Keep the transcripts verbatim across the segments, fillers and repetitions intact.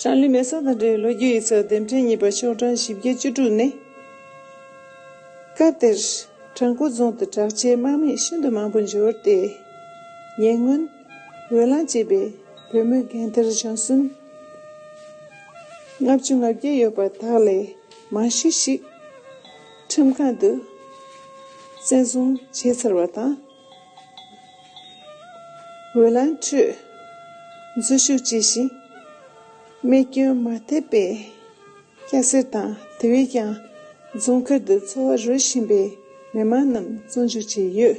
ཧྲང་ལི་མེ་སོར་དང་འབྲེལ་བའི་ལོ་རྒྱུས་ཡིག་ཚགས་དེབ་ཕྲེང་གཉིས་པ་ཤོག་གྲངས་བཞི་བརྒྱ་བཅུ་དྲུག་ནས། སྐབས་དེར་བྲག་འགོ་རྫོང་དུ་དྲག་ཆས་དམག་མི་ཤིན་ཏུ་མང་པོ་འབྱོར་ཏེ། ཉེ་སྔོན་འོས་ལངས་བྱས་པའི་བོད་མི་རྒན་དར་གཞོན་གསུམ་ལྔ་བཅུ་ང་བརྒྱད་ཡོད་པ་དག་ལས་མང་ཤོས་ཤིག་ཁྲིམས་ཁང་དུ་བཙན་བཟུང་བྱས་ཚར་བ་དང་། འོས་ལངས་ཁྲོད་འཛུལ་ཞུགས་བྱས་ཤིང་། རྨས་སྐྱོན་མ་ཐེབས་པའི་སྐྱ་སེར་དང་དེ་བས་ཀྱང་རྫོང་མཁར་དུ་འཚོ་བ་རོལ་བཞིན་པའི་མི་མང་རྣམས་བཙོན་འཇུག་བྱས་ཡོད།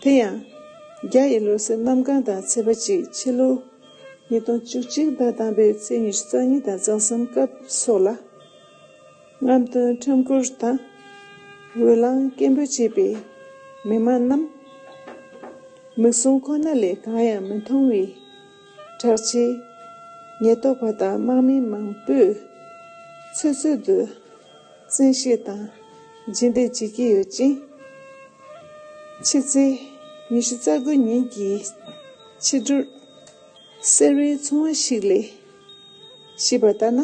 དེ་ཡང་རྒྱ་ཡི་ལོ་གསར་གནམ་གང་དང་ཚེས་པ་གཅིག་ཕྱི་ལོ་ཉིས་སྟོང་བཅུ་གཅིག་ཟླ་དང་པོའི་ཚེས་ཉི་ཤུ་རྩ་གཉིས་དང་རྩ་གསུམ་སྐབས་སོགས་ལ། རྔམ་སྟོན་ཁྲོམ་སྐོར་དང་འོས་ལངས་སྐད་འབོད་བྱེད་པའི་མི་མང་རྣམས། མིག་ཟུང་ཁོ་ན་ལས་གང་ཡང་མི་མཐོང་བའི་དྲག་ཆས་ཉེན་རྟོག་པ་དང་དམག་མི་མང་པོས་ཚོད་ཚོད་དུ་བཙན་ཤེད་དང་རྗེས་འདེད་བྱེད་ཀྱི་ཡོད་ཅིང་། ཕྱི་ཚེས་ཉི་ཤུ་རྩ་དགུ་ཉིན་གྱི་ཕྱི་དྲོར་སེར་བའི་ཚོང་བ་ཞིག་ལས་ཤེས་པ་ལྟར་ན།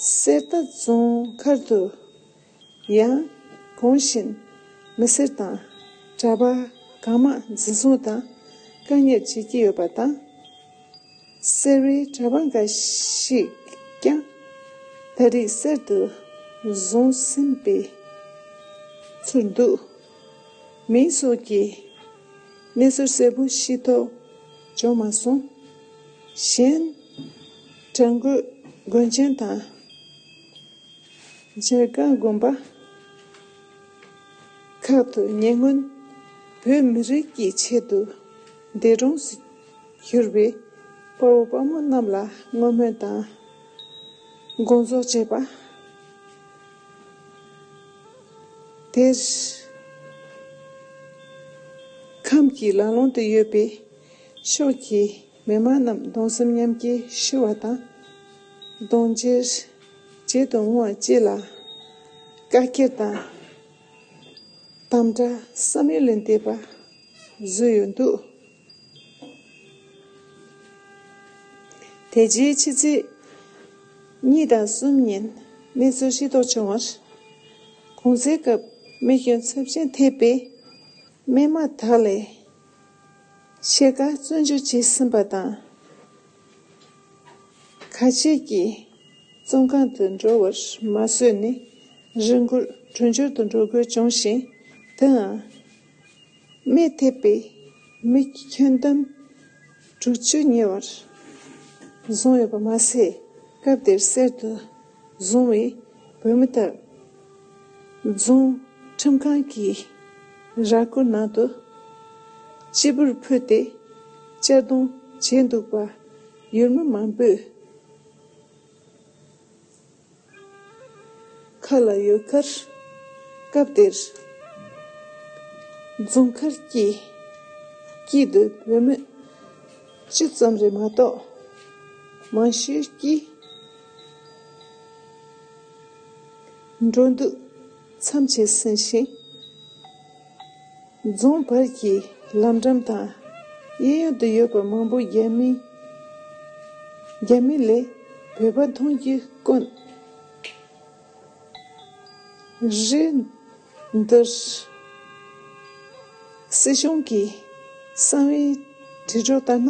གསེར་རྟ་རྫོང་མཁར་དུ་ཡང་གོང་བཞིན་མི་སེར་དང་གྲྭ་པ་གང་མང་འཛིན་བཟུང་དང་བཀག་ཉར་བྱེད་ཀྱི་ཡོད་པ་དང་། གསེར་བའི་གྲྭ་པ་འགའ་ཞིག་ཀྱང་ད་རེས་གསར་དུ་བཟུང་ཟིན་པའི་ཚུལ་འདུག་མིང་སོགས་ཀྱི་གནས་ཚུལ་གསལ་པོ་ཤེས་རྟོགས་བྱུང་མ་སོང་། གཞན་བྲག་འགོ་དགོན་ཆེན་དང་བྱེ་རྐང་དགོན་པ་ཁག་ཏུ་ཉེ་སྔོན་བོད་མི་རིགས་ཀྱི་ཆེད་དུ་འདས་གྲོངས་སུ་གྱུར་པའི་དཔའ་བོ་དཔའ་མོ་རྣམས་ལ་བསྔོ་སྨོན་དང་དགོངས་རྫོགས་བཅས་པ། དེར་ཁམས་ཀྱི་ལ་ལུང་དུ་ཡོད་པའི་ཕྱོགས་ཀྱི་མི་མང་རྣམས་གདུང་སེམས་མཉམ་སྐྱེད་ཞུ་བ་དང་། གདུང་བརྒྱུད་བརྗེད་དུ་འོང་བ་བཅས་ལ་བཀའ་ཁྱེར་དང་དམ་བསྒྲགས་བསམ་ཡུལ་ལས་འདས་པ་བཟོས་ཡོད་འདུག་དེ་རྗེས་ཕྱི་ཚེས་གཉིས་དང་གསུམ་ཉིན་གནས་ཚུལ་ཤེས་རྟོགས་བྱུང་བར། གུང་སེང་སྐབས་རྨས་སྐྱོན་ཚབས་ཆེན་ཐེབས་པའི་རྨས་མ་དག་ལས་ཕྱེད་ཀ་བཙོན་འཇུག་བྱས་ཟིན་པ་དང་། ཁ་ཆེ་གྱི་བཙོན་ཁང་དུ་འགྲོ་བར་མ་བཟོད་ནས་རི་མགོར་གྲོང་ཁྱེར་དུ་འགྲོ་དགོས་བྱུང་ཞིང་། དེའང་རྨས་ཐེབས་པའི་མི་ཁྱོན་བསྡོམས་དྲུག་ཅུ་ཉེ་བར་བཟུང་ཡོད་པ་མ་ཟད། སྐབས་དེར་གསར་དུ་བཟུང་བའི་བོད་མི་དག་རྫོང་ཁྲིམས་ཁང་གི་ར་སྐོར་ནང་དུ་སྤྱི་བོར་ཕུད་དེ་གཅར་རྡུང་བྱས་འདུག་པ་ཡུལ་མི་མང་པོས་ཁ་ལ་ཡོད་ཁར། སྐབས་དེར་རྫོང་མཁར་གྱི་དཀྱིལ་དུ་བོད་མི་བཅུ་ཙམ་རེ་མ་གཏོགས་མང་ཤོས་ཀྱིས་འགྲོ་འདུག་མཚམས་ཆད་ཟིན་ཞིང་། རྫོང་བར་གྱི་ལམ་འགྲམ་དང་གཡས་གཡོན་དུ་ཡོད་པ་མང་པོ་རྒྱ་མི་རྒྱ་མི་ལས་བོད་པ་མཐོང་རྒྱུ་དཀོན། རི་འདིར་སྲིད་གཞུང་གི་གསང་བའི་དྲིལ་སྒྲོག་ལྟར་ན།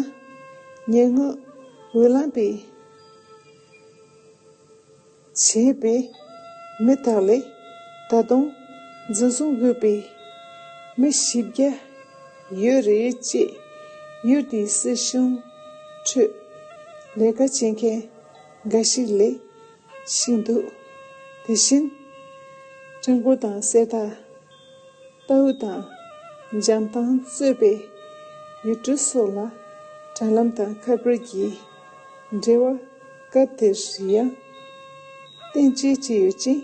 ཉེ་སྔོན་འོས་ལངས་པའི་བྱས་པའི་མི་དག་ལས་ད་དུང་འཛིན་བཟུང་དགོས་པའི་མི་བཞི་བརྒྱ་ཡོད་རེད་ཅེས་ཡུལ་དེའི་སྲིད་གཞུང་ཁྲོད་ལས་ཀ་བྱེད་མཁན་འགའ་ཞིག་ལས་ཤེས་འདུག་དེ་བཞིན་བྲག་འགོ་དང་གསེར་རྟ། རྟའུ་དང་འཇམ་ཐང་གཙོས་པའི་ཡུལ་གྲུ་སོགས་ལ་དྲ་ལམ་དང་ཁ་པར་གྱི་འབྲེལ་བ་སྐབས་དེར་ཡང་བརྟན་བཅོས་བྱས་ཡོད་ཅིང་།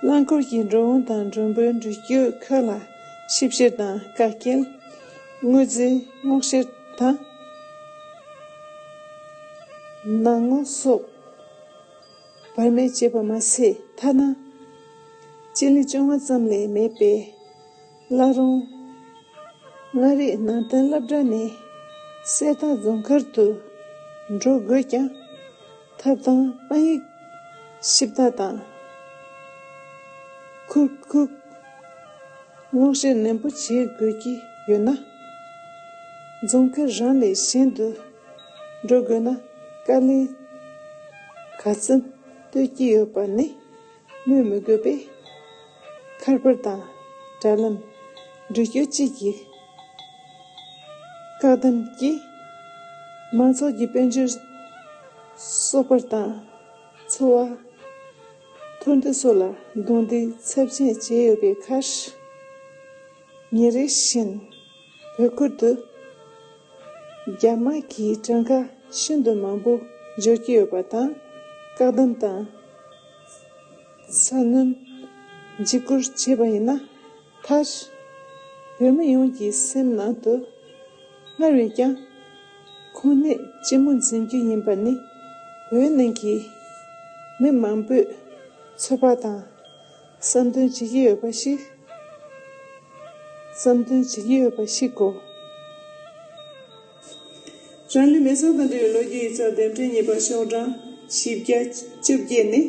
རླངས་འཁོར་གྱི་འགྲོ་འོང་དང་མགྲོན་པོའི་འགྲུལ་སྐྱོད་ཁག་ལ་ཞིབ་བཤེར་དང་བཀག་སྐྱིལ། དངུལ་རྩིས་སྔོག་བཤེར་དང་། ནང་ངོ་སོགས་བར་མེད་བྱས་པ་མ་ཟད། ཐ་ན་སྤྱི་ལེ་བཅོ་ལྔ་ཙམ་ལས་མེད་པའི་བླ་རུང་ མངའ་རིས་ནང་བསྟན་སློབ་གྲྭ་ནས་གསེར་རྟ་རྫོང་མཁར་དུ་འགྲོ་དགོས་ཀྱང་། ཐབ་ཐང་དཔང་ཡིག་ཞིབ་ལྟ་དང་ཁུག་ཁུག་སྔོག་བཤེར་ནན་པོ་བྱེད་དགོས་ཀྱི་ཡོད་ན། རྫོང་མཁར་རང་ལས་གཞན་དུ་འགྲོ་དགོས་ན། དཀའ་ལས་ག་ཚོད་སྟོན་གྱི་ཡོད་པ་ནི་སྨོས་མི་དགོས་པས། ཁ་པར་དང་དྲ་ལམ་འགྲུལ་སྐྱོད་བཅས་ཀྱི་བཀག་དམ་གྱིས། མང་ཚོགས་ཀྱི་དཔལ་འབྱོར་གསོག་པར་དང་འཚོ་བ་འཐོར་འདེགས་སོགས་ལ་རྡུང་རྡེག་ཚབས་ཆེན་བྱས་ཡོད་པའི་ཁར། ཉིན་རེ་བཞིན་བོད་ཁུལ་དུ་རྒྱ་དམག་གིས་གྲངས་ཀ་ཤིན་ཏུ་མང་པོ་འབྱོར་གྱི་ཡོད་པ་དང་། བཀག་སྡོམ་དང་ས་སྣོན་འཇིགས་སྐུལ་བྱས་པ་ཡིན་ན། མཐར་བོད་མི་ཡོངས་ཀྱི་སེམས་ནང་དུ་སྔར་བས་ཀྱང་ཁོང་ནད་ལྕི་མོ་འཛིན་རྒྱུ་ཡིན་པ་ནི། བོད་ནང་གི་མི་མང་པོས་ཚོད་དཔག་དང་བསམ་དོན་བྱེད་ཀྱི་ཡོད་པ་ཞིག་བསམ་དོན་བྱེད་ཀྱི་ཡོད་པ་ཞིག་གོ། རང་ལུས་མེ་སྲེག་དང་འབྲེལ་བའི་ལོ་རྒྱུས་ཡིག་ཚགས་དེབ་ཕྲེང་གཉིས་པ་ཤོག་གྲངས་བཞི་བརྒྱ་བཅོ་བརྒྱད་ནི།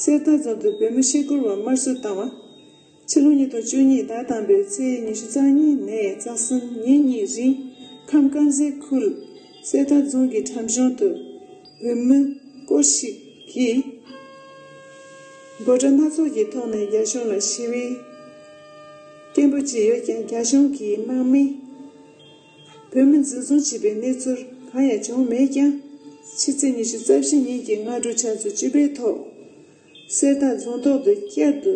གསེར་རྟ་རྫོང་དུ་བོད་མི་ཤི་སྐོར་བ་དམར་གསོད་བཏང་བ། ཕྱི་ལོ་ཉིས་སྟོང་བཅུ་གཉིས་ཟླ་དང་པོའི་ཚེས་ཉི་ཤུ་རྩ་གཉིས་ནས་རྩ་གསུམ་ཉིན་གཉིས་རིང་ཁམས་དཀར་མཛེས་ཁུལ་གསེར་རྟ་རྫོང་གི་ཁྲོམ་གཞུང་དུ་བོད་མི་སྐོར་ཞིག་གིས་འབོད་སྒྲ་སྣ་ཚོགས་ཀྱི་ཐོག་ནས་རྒྱ་གཞུང་ལ་ཞི་བའི་སྐད་འབོད་བྱས་ཡོད་ཀྱང་། རྒྱ་གཞུང་གིས་དམག་མིས་བོད་མི་འཛིན་བཟུང་བྱས་པའི་གནས་ཚུལ་གང་ཡང་བྱུང་མེད་ཀྱང་། ཕྱི་ཚེས་ཉི་ཤུ་རྩ་བཞི་ཉིན་གྱི་སྔ་དྲོ་ཆུ་ཚོད་བཅུ་པའི་ཐོག་གསེར་རྟ་རྫོང་ཐོག་ཏུ་བསྐྱར་དུ་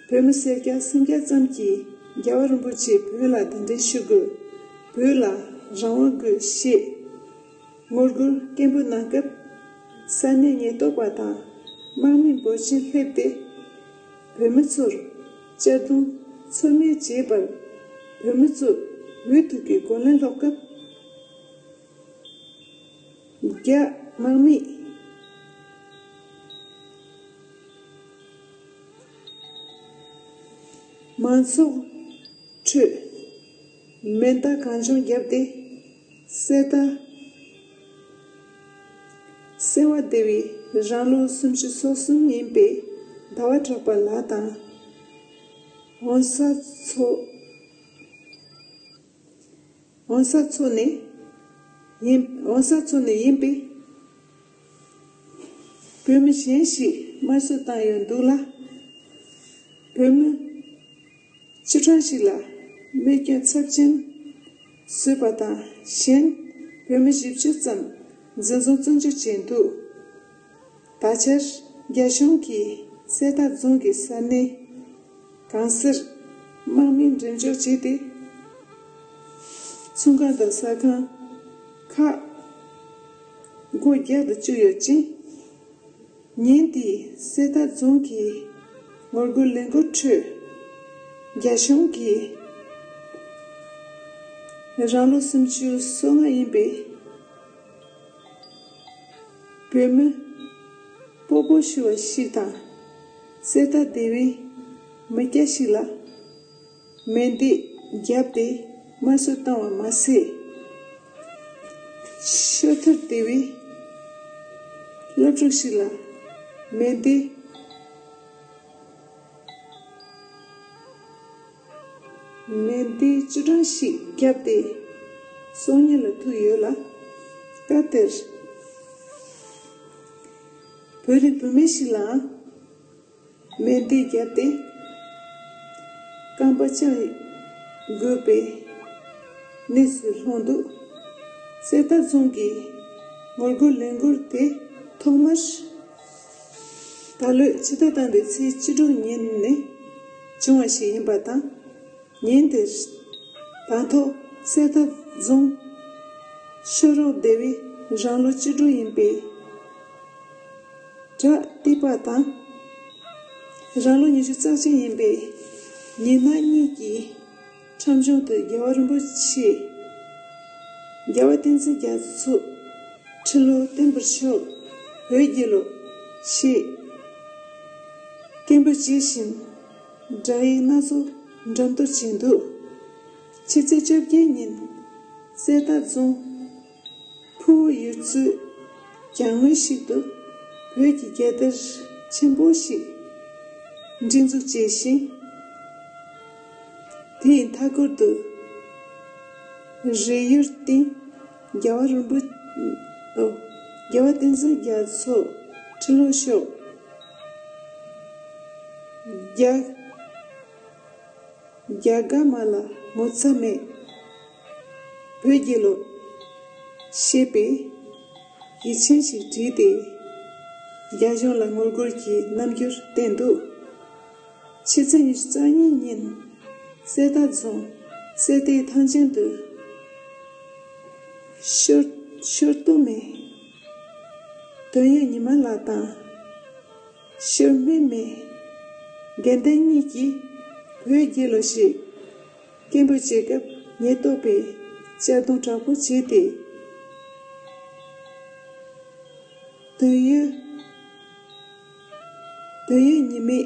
བོད་མི་སེར་སྐྱ་སུམ་བརྒྱ་ཙམ་གྱིས་རྒྱལ་བ་རིན་པོ་ཆེ་བོད་ལ་གདན་འདྲེན་ཞུ་དགོས། བོད་ལ་རང་དབང་དགོས་ཞེས་ངོ་རྒོལ་སྐད་འབོད་གནང་སྐབས། ས་གནས་ཉེན་རྟོག་པ་དང་དམག་མི་འབོར་ཆེན་སླེབས་ཏེ། བོད་མི་ཚོར་གཅར་རྡུང་ཚུལ་མིན་བྱས་པར། བོད་མི་ཚོ་འུ་ཐུག་གིས་རྒོལ་ལན་སློག་སྐབས། རྒྱ་དམག་མིས་མང་ཚོགས་ཁྲོད་མེ་མདའ་གང་བྱུང་བརྒྱབ་སྟེ། གསེར་རྟ་སེ་བ་སྡེ་བའི་རང་ལོ་སུམ་ཅུ་སོ་གསུམ་ཡིན་པའི་ཟླ་བ་གྲགས་པ་ལགས་དང་། ཝང་ས་མཚོ། ཝང་ས་མཚོ་ནས་ཡིན། ཝང་ས་མཚོ་ནས་ཡིན་པའི་བོད་མི་གཞན་ཞིག་དམར་གསོད་བཏང་ཡོད་འདུག་ལ། བོད་མི་བཅུ་གྲངས་ཤིག་ལ་རྨས་སྐྱོན་ཚབས་ཆེན་བཟོས་པ་དང་། གཞན་བོད་མི་བཞི་བཅུ་ཙམ་འཛིན་བཟུང་བཙོན་འཇུག་བྱས་འདུག་ད་ཆར་རྒྱ་གཞུང་གིས་གསེར་རྟ་རྫོང་གི་ས་གནས་གང་སར་དམག་མི་འགྲེམས་འཇོག་བྱས་ཏེ། ཚོང་ཁང་དང་ཟ་ཁང་ཁག་སྒོ་རྒྱག་ཏུ་བཅུག་ཡོད་ཅིང་། ཉིན་དེའི་གསེར་རྟ་རྫོང་གི་ངོ་རྒོལ་ལས་འགུལ་ཁྲོད། རྒྱ་གཞུང་གིས་རང་ལོ་སུམ་ཅུ་སོ་ལྔ་ཡིན་པའི་བོད་མི་སྤོ་བོ་ཞུ་བ་ཞིག་དང་། གསེར་རྟ་སྡེ་བའི་མི་སྐྱ་ཞིག་ལ་མེ་མདས་བརྒྱབ་སྟེ་དམར་གསོད་བཏང་བ་མ་ཟད། ཤོ་ཐུར་སྡེ་བའི་སློབ་ཕྲུག་ཞིག་ལ་མེ་མདས། མེ་མདས་བཅུ་གྲངས་ཤིག་བརྒྱབ་སྟེ་སྲོག་ཉེན་ལ་ཐུག་ཡོད་ལ། སྐབས་དེར་བོད་རིགས་བུད་མེད་ཞིག་ལའང་མེ་མདས་བརྒྱབ་སྟེ་རྐང་པ་བཅག་དགོས་པའི་གནས་སུ་ལྷུང་འདུག་གསེར་རྟ་རྫོང་གི་ངོ་རྒོལ་ལས་འགུལ་དེ་ཐོག་མར་ད་ལོའི་ཕྱི་ཟླ་དང་པོའི་ཚེས་བཅུ་དྲུག་ཉིན་ནས་བྱུང་བ་ཞིག་ཡིན་པ་དང་། ཉིན་དེར་དང་ཐོག་གསེར་རྟ་རྫོང་ཤོ་རོག་སྡེ་བའི་རང་ལོ་བཅུ་དྲུག་ཡིན་པའི་བྲག་ཏི་པ་དང་། རང་ལོ་ཉི་ཤུ་རྩ་གཅིག་ཡིན་པའི་ཉི་ན་གཉིས་ཀྱིས་ཁྲོམ་གཞུང་དུ་རྒྱལ་བ་རིན་པོ་ཆེ། རྒྱལ་བ་བསྟན་འཛིན་རྒྱ་མཚོ། ཁྲི་ལོ་བརྟན་པར་ཤོག་བོད་རྒྱལ་ལོ། ཞེས་སྐད་འབོད་བྱེད་བཞིན་སྒྲ་ཡིག་སྣ་ཚོགས་འགྲེམས་གཏོར་བྱས་འདུག་ཕྱི་ཚེས་བཅོ་བརྒྱད་ཉིན་གསེར་རྟ་རྫོང་ཕུ་བོ་ཡུལ་ཚོའི་གྱང་ངོས་ཤིག་ཏུ་བོད་ཀྱི་རྒྱལ་དར་ཆེན་པོ་ཞིག་སྒྲེང་འཛུགས་བྱས་ཤིང་། དེའི་མཐའ་སྐོར་དུ་རི་ཡུལ་སྟེང་རྒྱལ་བ་རིན་པོ་ཨོ། རྒྱལ་བ་བསྟན་འཛིན་རྒྱ་མཚོ་ཁྲི་ལོ་ཤོག་རྒྱ་རྒྱ་དགའ་མ་ལ་ངོ་ཚ་མེད། བོད་རྒྱལ་ལོ། ཞེས་པའི་ཡིག་ཆེན་ཞིག་བྲིས་ཏེ། རྒྱ་གཞུང་ལ་ངོ་རྒོལ་གྱི་རྣམ་འགྱུར་བསྟན་འདུག་ཕྱི་ཚེས་ཉི་ཤུ་རྩ་གཉིས་ཉིན་གསེར་རྟ་རྫོང་གསེར་རྟའི་ཐང་ཆེན་དུ་ཤོར་ཤོར་ཏོ་མེ། དོན་ཡོད་ཉི་མ་ལགས་དང་། ཤོར་སྨན་མེ། དགེ་ལྡན་གཉིས་ཀྱིས་བོད་རྒྱལ་ལོ་ཞེས་སྐད་འབོད་བྱེད་སྐབས་ཉེན་རྟོག་པས་གཅར་རྡུང་དྲག་པོ་བྱས་ཏེ། དོན་ཡོད་དོན་ཡོད་ཉི་མའི་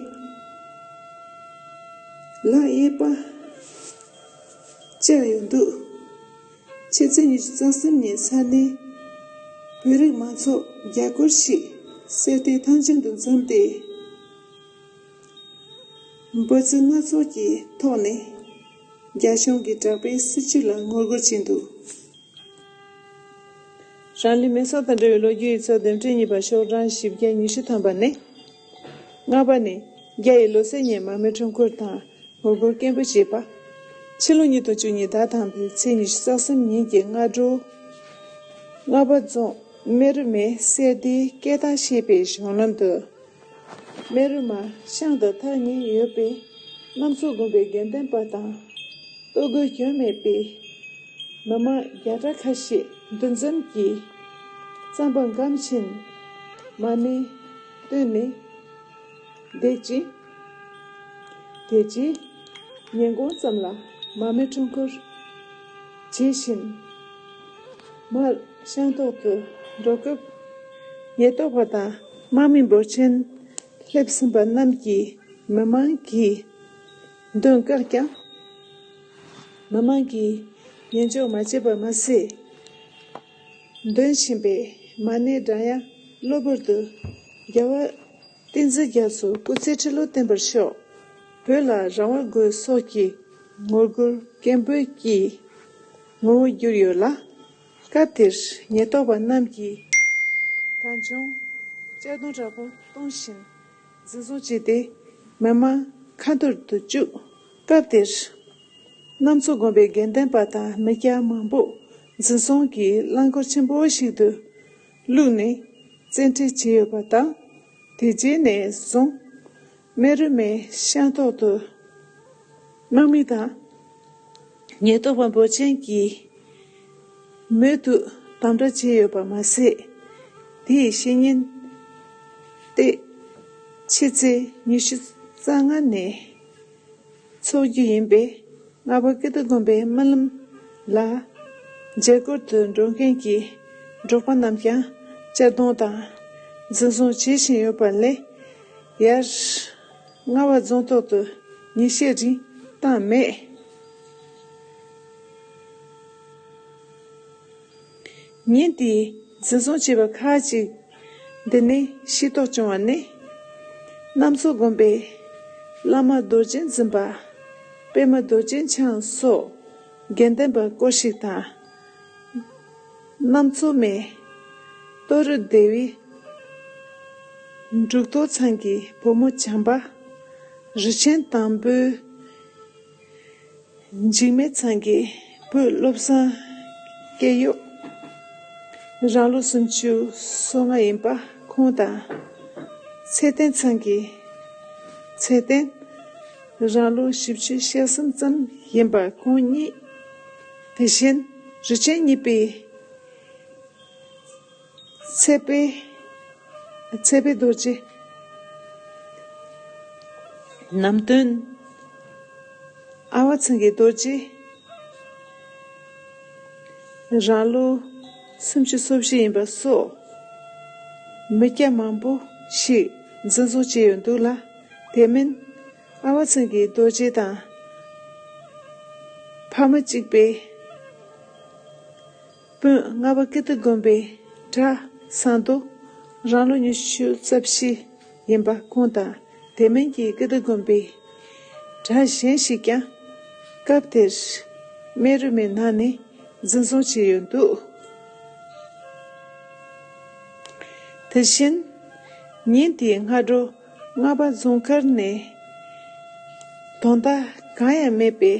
ལག་གཡས་པ་བཅག་ཡོད་འདུག་ཕྱི་ཚེས་ཉི་ཤུ་རྩ་གསུམ་ཉིན་ས་གནས་བོད་རིགས་མང་ཚོགས་བརྒྱ་སྐོར་ཞིག་གསེར་རྟའི་ཐང་ཆེན་དུ་འཛོམས་ཏེ། འབོད་ཚིག་སྣ་ཚོགས་ཀྱི་ཐོག་ནས་རྒྱ་གཞུང་གི་དྲག་པའི་སྲིད་བྱུས་ལ་ངོ་རྒོལ་བྱས་འདུག་རང་ལུས་མེ་སྲེག་དང་འབྲེལ་བའི་ལོ་རྒྱུས་ཡིག་ཚགས་དོན་ཕྲན་གཉིས་པ་ཤོག་གྲངས་བཞི་བརྒྱ་ཉི་ཤུ་ཐམ་པ་ནས། ལྔ་པ་ནི་རྒྱ་ཡི་ལོ་གསར་ཉིན་མར་མེ་ཁྲོམ་སྐོར་དང་ངོ་རྒོལ་སྐད་འབོད་བྱས་པ། ཕྱི་ལོ་ཉིས་སྟོང་བཅུ་གཉིས་ཟླ་དང་པོའི་ཚེས་ཉི་ཤུ་རྩ་གསུམ་ཉིན་གྱི་སྔ་དྲོ། རྔ་པ་རྫོང་རྨེ་རུ་མའི་གསེར་རྟའི་སྐད་གདངས་ཤེས་པའི་གཞུང་ལམ་དུ། རྨེ་རུ་མ་ཤང་དང་ཐག་ཉེ་ཡོད་པའི་གནམ་མཚོ་དགོན་པའི་དགེ་ལྡན་པ་དང་། ལྟོ་གོས་གྱོན་མེད་པའི་མི་མང་བརྒྱ་ཕྲག་ཁ་ཤས་འདུ་འཛོམས་ཀྱིས་རྩམ་པ་འགམ་བཞིན་མར་མེ་བཏོན་ནས་བསྡད་ཅིང་། དེ་རྗེས་ཉིན་གུང་ཙམ་ལ་མར་མེ་ཁྲོམ་སྐོར་བྱེད་བཞིན་མར་ཤང་ཐོག་ཏུ་འགྲོ་སྐབས་ཉེན་རྟོག་པ་དང་དམག་མི་འབོར་ཆེན་སླེབས་ཟིན་པ་རྣམས་ཀྱིས་མི་མང་གི་མདུན་བཀག་ཀྱང་། མི་མང་གིས་ཉན་འཇོག་མ་བྱས་པ་མ་ཟད། འདོན་བཞིན་པའི་མ་ཎིའི་སྒྲ་དབྱངས་གློ་བུར་དུ་རྒྱལ་བ་བསྟན་འཛིན་རྒྱ་མཚོ་སྐུ་ཚེ་ཁྲི་ལོ་བརྟན་པར་ཤོག་བོད་ལ་རང་དབང་དགོས་སོགས་ཀྱི་ངོ་རྒོལ་སྐད་འབོད་ཀྱི་ངོ་བོར་གྱུར་ཡོད་ལ། སྐབས་དེར་ཉེན་རྟོག་པ་རྣམས་ཀྱིས་གང་བྱུང་གཅར་རྡུང་དྲག་པོ་གཏོང་བཞིན་འཛིན་བཟུང་བྱས་ཏེ་མི་མང་ཁ་འཐོར་དུ་བཅུག་སྐབས་དེར་གནམ་མཚོ་དགོན་པའི་དགེ་ལྡན་པ་དང་མི་སྐྱ་མང་པོ་འཛིན་བཟུང་གིས་རླངས་འཁོར་ཆེན་པོ་ཞིག་ཏུ་བླུགས་ནས་བཙན་ཁྲིད་བྱས་ཡོད་པ་དང་། དེ་རྗེས་ནས་བཟུང་རྨེ་རུ་མའི་ཤང་ཐོག་ཏུ་དམག་མི་དང་ཉེན་རྟོག་པ་འབོར་ཆེན་གྱིས་མུ་མཐུད་དམ་དྲག་བྱས་ཡོད་པ་མ་ཟད། དེའི་ཕྱི་ཉིན་ཏེ་ཕྱི་ཚེས་ཉི་ཤུ་རྩ་ལྔ་ནས་འཚོགས་རྒྱུ་ཡིན་པས། རྔ་པ་ཀིརྟི་དགོན་པའི་སྨོན་ལམ་ལ་མཇལ་སྐོར་དུ་འགྲོ་མཁན་གྱི་འབྲོག་པ་རྣམས་ཀྱང་གཅར་རྡུང་དང་འཛིན་བཟུང་བྱེད་བཞིན་ཡོད་པ་ལས། ཡར་རྔ་པ་རྫོང་ཐོག་ཏུ་ཉིན་ཤས་རིང་བཏང་མེད། ཉིན་དེའི་འཛིན་བཟུང་བྱས་པ་ཁག་ཅིག་འདི་ནས་ཤེས་རྟོགས་བྱུང་བ་ནི། གནམ་མཚོ་དགོན་པའི་བླ་མ་རྡོ་རྗེ་འཛིན་པ། པད་མ་རྡོ་རྗེ་འཆང་སོགས་དགེ་ལྡན་པ་སྐོར་ཞིག་དང་། གནམ་མཚོ་མའི་ཏོ་རུ་སྡེ་བའི་འབྲུག་ཐོག་ཚང་གི་བུ་མོ་བྱམས་པ། རི་ཆེན་དང་པོའི་འཇིགས་མེད་ཚང་གི་བུ་བློ་བཟང་སྐྱེ་གཡོག་རང་ལོ་སུམ་ཅུ་སོ་ལྔ་ཡིན་པ་ཁོང་དང་། ཚེ་བརྟན་ཚང་གི་ཚེ་བརྟན་རང་ལོ་བཞི་བཅུ་ཞེ་གསུམ་ཙམ་ཡིན་པ་ཁོང་གཉིས། དེ་བཞིན་རི་ཆེན་གཉིས་པའི་ཚེ་དཔལ། ཚེ་དཔལ་རྡོ་རྗེ། ནམ་སྟོན། ཨ་བ་ཚང་གི་རྡོ་རྗེ། རང་ལོ་སུམ་ཅུ་སོ་བཞི་ཡིན་པ་སོགས། མི་སྐྱ་མང་པོ་ཞིག་འཛིན་བཟུང་བྱས་ཡོད་འདུག་ལ། དེ་མིན། ཨ་བ་ཚང་གི་རྡོ་རྗེ་དང་། ཕ་མ་གཅིག་པའི་སྤུན་རྔ་པ་ཀིརྟི་དགོན་པའི་གྲྭ་ཚང་དུ་རང་ལོ་ཉི་ཤུ་རྩ་བཞི་ཡིན་པ་ཁོང་དང་དེ་མིན་གྱི་ཀིརྟི་དགོན་པའི་གྲྭ་གཞན་ཞིག་ཀྱང་སྐབས་དེར་སྨན་རི་མའི་ནང་ནས་འཛིན་བཟུང་བྱས་ཡོད་འདུག་དེ་བཞིན་ཉིན་དེའི་སྔ་དྲོ་རྔ་པ་རྫོང་མཁར་ནས་དོན་དག་གང་ཡང་མེད་པའི་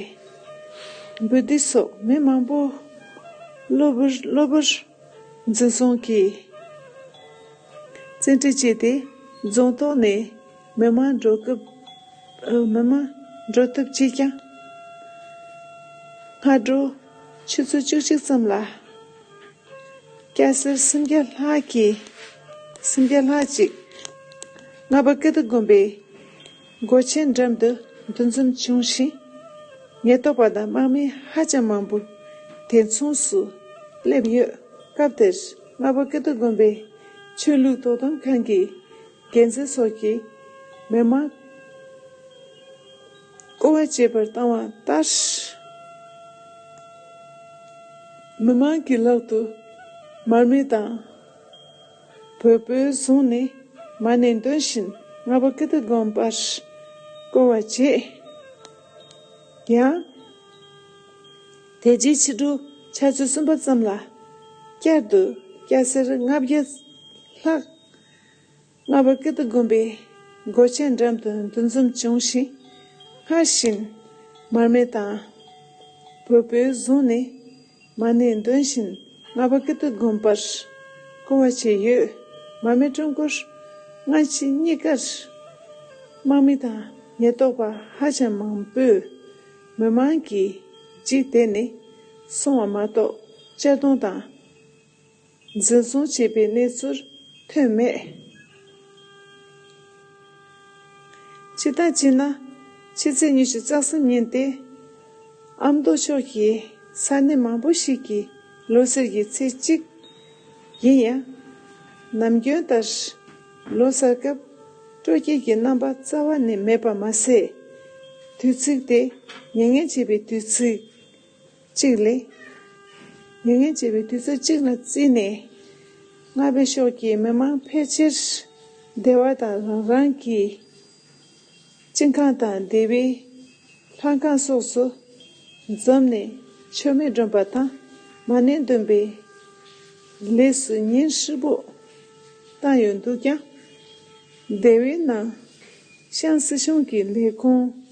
འབུལ་སྡུད་སོགས་མི་མང་པོ་གློ་བུར་གློ་བུར་འཛིན་བཟུང་གིས་བཙན་ཁྲིད་བྱས་ཏེ་རྫོང་ཐོག་ནས་མི་མང་འགྲོ་སྐབས་མི་མང་འགྲོ་ཐབས་བྱས་ཀྱང་སྔ་དྲོ་ཆུ་ཚོད་བཅུ་གཅིག་ཙམ་ལ། སྐྱ་སེར་སུམ་བརྒྱ་ལྷག་གིས་སུམ་བརྒྱ་ལྷག་ཅིག་རྔ་པ་ཀིརྟི་དགོན་པའི་སྒོ་ཆེན་འགྲམ་དུ་འདུ་འཛོམས་བྱུང་ཞིང་། ཉེན་རྟོག་པ་དང་དམག་མི་ཧ་ཅང་མང་པོ་དེ་མཚུངས་སུ་སླེབས་ཡོད། སྐབས་དེར་རྔ་པ་ཀིརྟི་དགོན་པའི་ཆོས་ལུགས་དོ་དམ་ཁང་གི་འགན་འཛིན་སོགས་ཀྱིས་མི་མང་སྐོར་བ་བྱེད་པར་བཏང་བ་ལྟར། མི་མང་གི་ལག་ཏུ་མར་མེ་དང་བོད་སྤོས་བཟུང་ནས་མ་ཎི་འདོན་བཞིན་རྔ་པ་ཀིརྟི་དགོན་པར་སྐོར་བ་བྱས། ཡང་དེ་རྗེས་ཕྱི་དྲོ་ཆུ་ཚོད་གསུམ་པ་ཙམ་ལ་བསྐྱར་དུ་སྐྱ་སེར་ལྔ་བརྒྱ་ལྷག་རྔ་པ་ཀིརྟི་དགོན་པའི་སྒོ་ཆེན་འགྲམ་དུ་འདུ་འཛོམས་བྱུང་ཞིང་། སྔར་བཞིན་མར་མེ་དང་བོད་སྤོས་བཟུང་ནས་མ་ཎི་འདོན་བཞིན་རྔ་པ་ཀིརྟི་དགོན་པར་སྐོར་བ་བྱས་ཡོད། མར་མེ་ཁྲོམ་སྐོར་སྔ་ཕྱི་གཉིས་ཀར་དམག་མི་དང་ཉེན་རྟོག་པ་ཧ་ཅང་མང་པོས་མི་མང་གི་འཇིག་རྟེན་ནས་སོང་བ་མ་གཏོགས་གཅར་རྡུང་དང་། འཛིན་བཟུང་བྱས་པའི་གནས་ཚུལ་ཐོན་མེད། སྤྱིར་བཏང་བྱས་ན་ཕྱི་ཚེས་ཉི་ཤུ་རྩ་གསུམ་ཉིན་ཏེ་ཨ་མདོ་ཕྱོགས་ཀྱི་ས་གནས་མང་པོ་ཞིག་གི་ལོ་གསར་གྱི་ཚེས་གཅིག་ཡིན་ཡང་། ནམ་རྒྱུན་ལྟར་ལོ་གསར་སྐབས་སྤྲོ་སྐྱིད་ཀྱི་རྣམ་པ་རྩ་བ་ནས་མེད་པ་མ་ཟད། དུས་ཚིགས་དེ་མྱ་ངན་བྱེད་པའི་དུས་ཚིགས། གཅིག་ལས། མྱ་ངན་བྱེད་པའི་དུས་ཚོད་གཅིག་ལ་བརྩིས་ནས། རྔ་པའི་ཕྱོགས་ཀྱི་མི་མང་ཕལ་ཆེར་སྡེ་བ་དང་རང་རང་གི་གཅིན་ཁང་དང་སྡེ་བའི་ལྷ་ཁང་སོགས་སུ་འཛོམས་ནས་མཆོད་མེ་སྒྲོན་པ་དང་མ་ཎི་འདོན་པའི་ལས་སུ་ཉིན་ཧྲིལ་པོ་བཏང་ཡོད་འདུག་ཀྱང་། སྡེ་བའི་ནང་ཤང་སྲིད་གཞུང་གི་ལས་ཁུངས།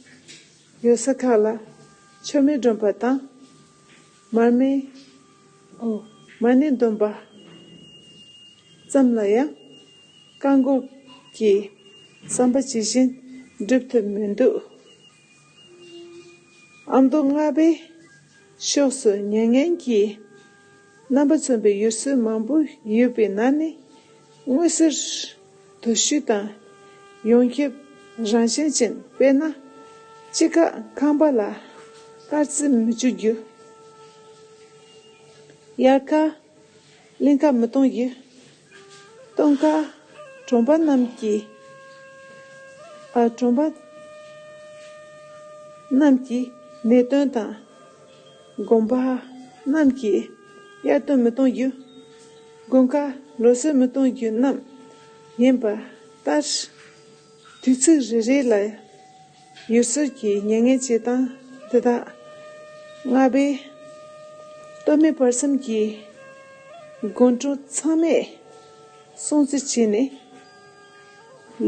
ཡོད་ས་ཁག་ལ་མཆོད་མེ་སྒྲོན་པ་དང་། མར་མེ། ཨོ། མ་ཎི་འདོན་པ་ཙམ་ལ་ཡང་བཀག་འགོག་གི་བསམ་པ་ཇི་བཞིན་འགྲུབ་ཐུབ་མི་འདུག་ཨ་མདོ་རྔ་པའི་ཕྱོགས་སུ་མྱ་ངན་གྱི་རྣམ་པ་མཚོན་པའི་ཡུལ་སྲོལ་མང་པོ་ཡོད་པའི་ནང་ནས་མངོན་གསལ་དོད་ཤོས་དང་ཡོངས་ཁྱབ་རང་བཞིན་ཅན། དཔེར་ན། དཔྱིད་ཀ་ཁང་པ་ལ་དཀར་རྩི་མི་བྱུག་རྒྱུ། དབྱར་ཁ་གླིང་ཁ་མི་གཏོང་རྒྱུ། སྟོན་ཁ་གྲོང་པ་རྣམས་ཀྱི། ཨ། གྲོང་པ་རྣམས་ཀྱི་ནད་གདོན་དང་། དགོན་པ་རྣམས་ཀྱི་དབྱར་སྟོན་མི་གཏོང་རྒྱུ། དགུན་ཁ་ལོ་གསར་མི་གཏོང་རྒྱུ་རྣམས་ཡིན་པ་ལྟར། དུས་ཚིགས་རེ་རེ་ལ་ཡུལ་སྲོལ་གྱི་མྱ་ངན་བྱེད་སྟངས་འདི་དག་རྔ་པའི་སྟོད་སྨད་བར་གསུམ་གྱི་དགོན་གྲོང་ཚང་མས་སྲུང་བརྩི་བྱས་ནས།